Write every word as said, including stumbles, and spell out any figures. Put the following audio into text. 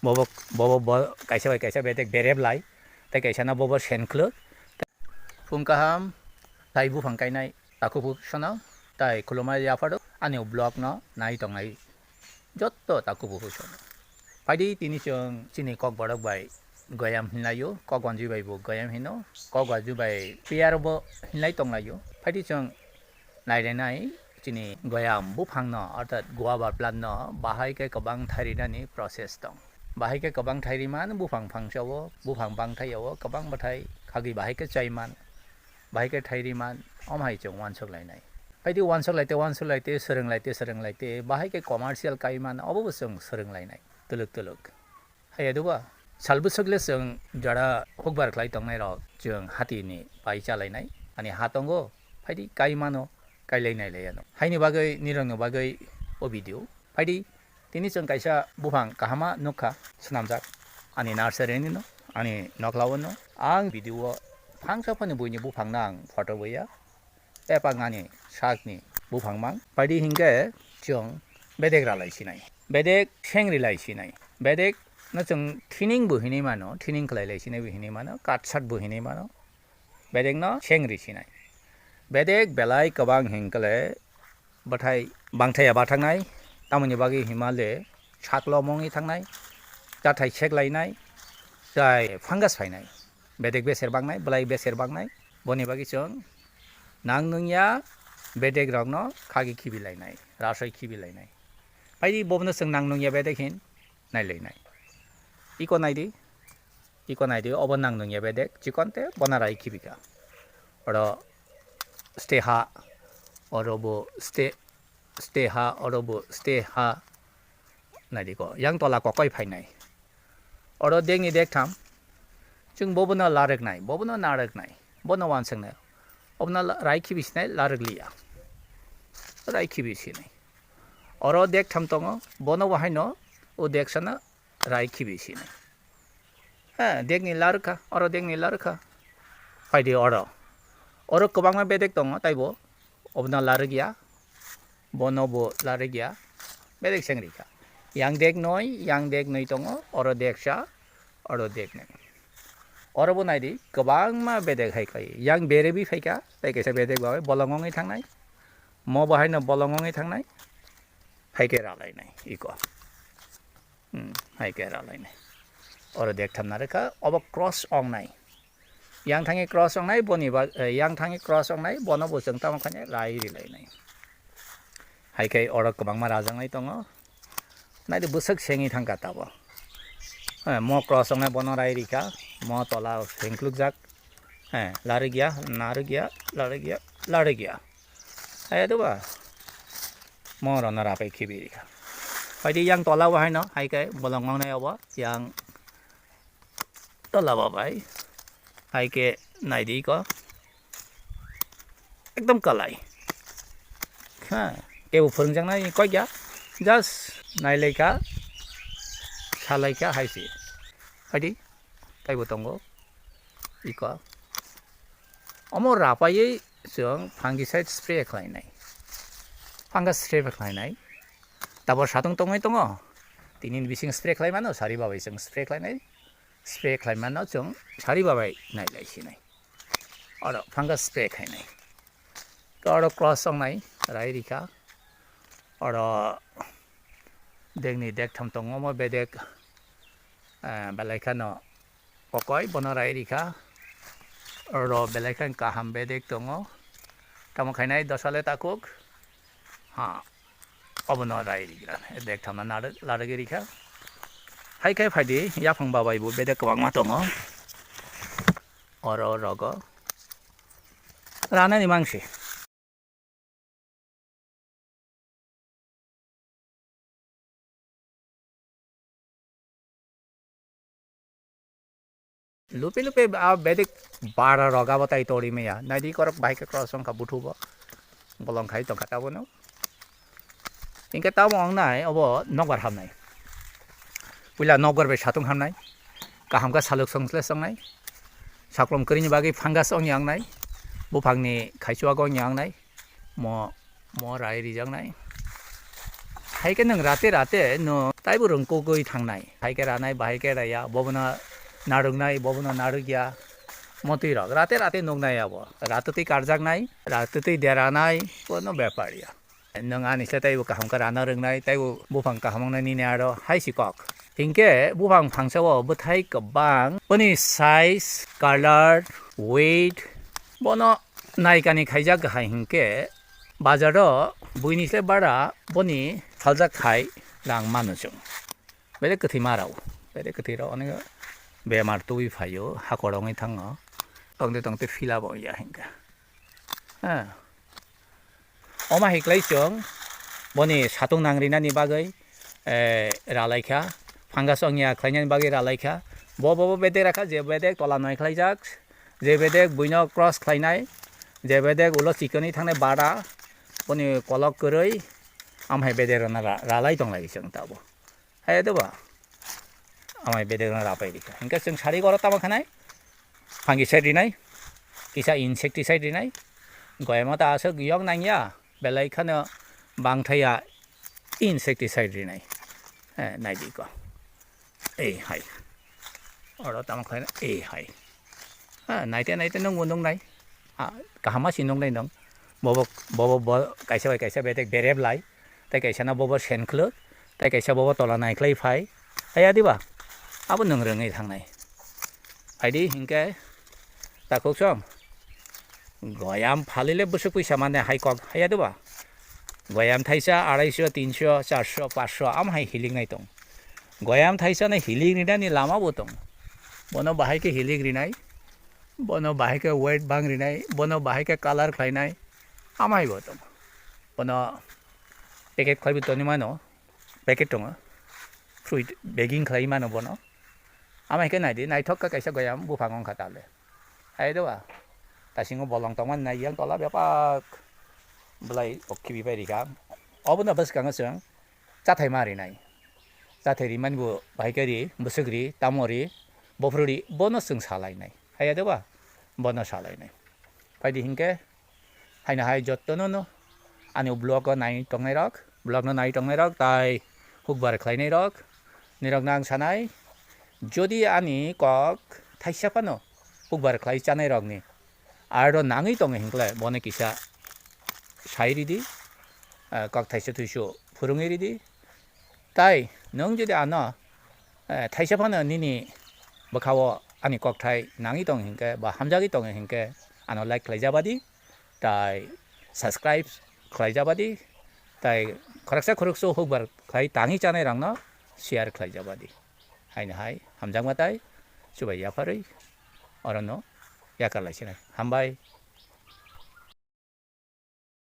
Bobo, bobo, bo kaisa bai kaisa bedek berep lai, tei kaisa no bobo sen khwlwk. Phung kaham, tai buphang kainai takhuk sono, tai khulumai yapharo ani vlog no nai tongnai jotto takhuk buphang sono. Phaidi tini chwng chini kokborok bai goyam hinlaio, kokwanjwi bai bo goyam hino, kokwanjwi bai piyar bo hinlai tonglaio. Phaidi chwng nailainai chini goyam buphangno, orthat guava plant no bahai khe kwbang thai rinani process tong. Bahai khe kwbang thai riman buphang phangsa o, buphang bangthai o kwbang bwthai khagwi bahai khe chaiman, bahai khe thai riman, omo hai chwng uansuk lainai. Phaidi uansuk laite, uansuk laite, swrwng laite, swrwng laite, bahai khe commercial kaiman, obo bo chwng swrwng lainai twlwk twlwk. Haiya duba, sal bwswk le chwng jora hukbar khlai tongnai rok chwng hati ni pai chalainai. Ani ha tongo, phaidi kai mano, kailai nailai ano. Haini bagwi, nirok ni bagwi o video. Phaidi, tini chwng kaisa buphang kahama nukha, swnamjak. Ani nursery ni no, ani nokla o no. Ang video o phangsa phani buini buphang no ang photo boya. Tei pangani sakni buphang mang. Phaidi hinkhe chwng bedek ralai sinai. Bedek sengri lai sinai. Bedek no chwng thining bo hinwi mano, thining khlai lai sinai bo hinwi mano, katsat bo hinwi mano. Bedek no sengri sinai. Bedek belai kwbang hinkhle bwthai bangthaya bathangnai, tamoni bagwi himale saklo mongwi thangnai, chathai sek lainai, tai fungus phainai. Bedek beser bangnai, bwlai beser bangnai. Boni bagwi chwng nang nungya bedek rokno khagwi khibi lainai, rasoi khibi lainai. Phaidi bobono chwng nang nungya bedek hin nai lainai. Iko naidi, iko naidi, obo nang nungya bedek chikon te bono rai khibi kha. Oro stay ha, oro bo stay, stay ha, oro bo stay ha. Naidi ko, yang tola kokoi phainai. Oro dekni dektham, chwng bobono larwknai, bobono narwknai, bono uansuknai. Obono la-, rai khibi sinai larwk liya. Rai khibi sinai. Oro dektham tongo, bono bo haino o deksano rai khibi sinai. Ha, dekni larwkha, oro dekni larwkha. Phaidi oro. Oro kwbangma bedek tongo, taibo obono larwkya. Bono bo larwkya, bedek seng rikha. Yang dek noi, yang dek noi tongo, oro deksa, oro dek noi. Oro bo naidi, kwbangma bedek hai kai. Yang berebi phaikha, tei kaisa bedek bai bolong wngwi thangnai. Mo bo haino bolong wngwi thangnai. Hai khe ralainai, iko. Hmm, hai khe ralainai. Oro dektham narwkha, obo cross ongnai. Yang thangwi cross ongnai, boni ba, eh, yang thangwi cross ongnai, bono bo chwng tamo khainai rai rilainai. Hai khe oro kwbangma rajaknai tongo. Naidi bwswk sengwi thangkha tabo. Eh, mo cross ongnai bono rai rikha, mo tola hengklukjak. Eh, larwkya, narwkya, larwkya, larwkya. Hai duba. Mo rona rapai khibi rikha. Phaidi yang tola bo haino, hai khe bolong ongnai obo, yang tola bo bai. Hai khe naidi ko. Ekdom kalai. Ha, kebo phwrwngjaknai koi kya. Just nailaikha, salaikha hai se. Phaidi, taibo tongo. Iko. Omo rapaiwi chwng fungicide spray khlainai. Fungus spray khlainai. Tabor satung tongwi tongo. Tini bising spray khlai mano, sari babai chwng spray khlainai. Spray khlai mano chwng sari babai nailai sinai. Oro fungus spray khainai. Oro cross ongnai rai rikha. Oro dekni dektham tongo mo bedek, eh, belai kheno kokoi bono rai rikha. Oro belai khan kaham bedek tongo. Tamo khainai dosale takhuk. Ha. Obono rai rikha. Bedek thamna narwk, larwgwi rikha. Hai khai phaidi yaphang babai bo bedek kwbangma tongo. Oro rogo. Ranani mangsi. Lupi lupi a bedek bara roga bo tai tori maya. Naidi korok bahai khe cross wngkha buthu bo. Bolong khai tongkha tabuk no. Hinkhe tamo wngnai obo nokbar hamnai. Puila nokbar bai satung hamnai. Kaham khe saluk song le songnai. Saklom kwrwini bagwi fungus wngya wngnai. Buphangni khaichuago wngya wngnai. Mo, mo rai rijaknai. Hai khe nwng rate rate nwng taibo rwng kugwi thangnai. Hai khe ranai, bahai khe raya, bobono narwknai, bobono narwkya. Motwi rok rate rate nuknai abo. Ratwtwi karjaknai, ratwtwi deranai, bono bepar ya. Nwng ani se taibo kaham khe rana rwngnai, taibo buphang kaham wngnai nini aro hai si kok. Hinkhe buphang phangsa o bwthai kwbang, boni size, color, weight, bono naikani khaijak hai hinkhe bazar o buini se bara boni saljak khai rang mano chwng. Bede kwthwi ma rao, bede kwthwi rao onek bemar tubui phaio, hakor wngwi thango, tongde tongde phila bo ya hinkhe. Ha. Omo hai khlai chwng boni satung nang rinani bagwi, eh, ralaikha, fungus wngya khlainani bagwi ralaikha. Bo, bo, bo bedek rakha, je bedek tola noi khlaijak, je bedek buino cross khlainai, je bedek ulo chikonwi thangnai bara, boni kolok kwrwi, amhai bedek rwna ra-, ralai tonglai chwng tabuk. Hai de ba? Amai bedek rwna rapai rikha. Hinkhe chwng sari goro tamo khanai, fungicide rinai, kisa insecticide rinai, goyama ta aswk yok nangya, belai khano bangthaya insecticide rinai. Eh, naidi ko. Ei hai. Oro tamo khlaina, ei hai. Ha, naite naite nwng bo nuknai. Ha, kaham ma si nuknai nwng. Bobo, bobo, bo, kaisa bai kaisa bedek berep lai. Tei kaisa no bobo sen khwlwk. Tei kaisa bobo tola nai khlai phai. Hai ya diba? Abo nwng rwngwi thangnai. Phaidi hinkhe takhuk song. Goyam phalile bwswk puisa mane hai kok. Hai ya diba? Goyam thaisa arai sho, tin sho, char sho, paanch sho, am hai hilik nai tong. Goyam thaisa no hilik rinani lama bo tong. Bono bahai khe hilik rinai, bono bahai khe weight bang rinai, bono bahai khe color khlainai, amai bo tong. Bono packet khlaiwi toni mano, packet tongo, fruit bagging khlai mano bono. Amai khe naidi, naithok khe kaisa goyam buphang wngkha tale. Hai do ba? Tasingo bolong tongmani nai yang tola bepak belai okhibi pai rikha. Obono bwskango chwng chathai ma rinai. Chathai rimani bo bahai khe ri, bwswk ri, tamo ri, bophru ri, bono chwng salainai. Hai do ba? Bono salainai. Phaidi hinkhe, haino hai jottono no ani vlog o nai tongnai rok, vlog no nai tongnai rok, tai hukbar khlainai rok, nirok no ang sanai, jodi ani kok thaisa phano hukbar khlai chanai rokni aro nangwi tongo hinkhe bono kisa sai ridi, ah, kok thaisa thuisu phurungwi ridi. Tai nwng jodi ano, eh, thaisa phano nini bwkhao ani kokthai nangwi tong hinkhe ba hamjagwi tong hinkhe ano like khlai jabadi, tai subscribe khlai jabadi, tai khoroksa khoroksa hukbar khlai tangwi chanai rokno share khlai jabadi. Haino hai hamjakma tai chubai yapharwi orono yakar lai sinai. Hambai.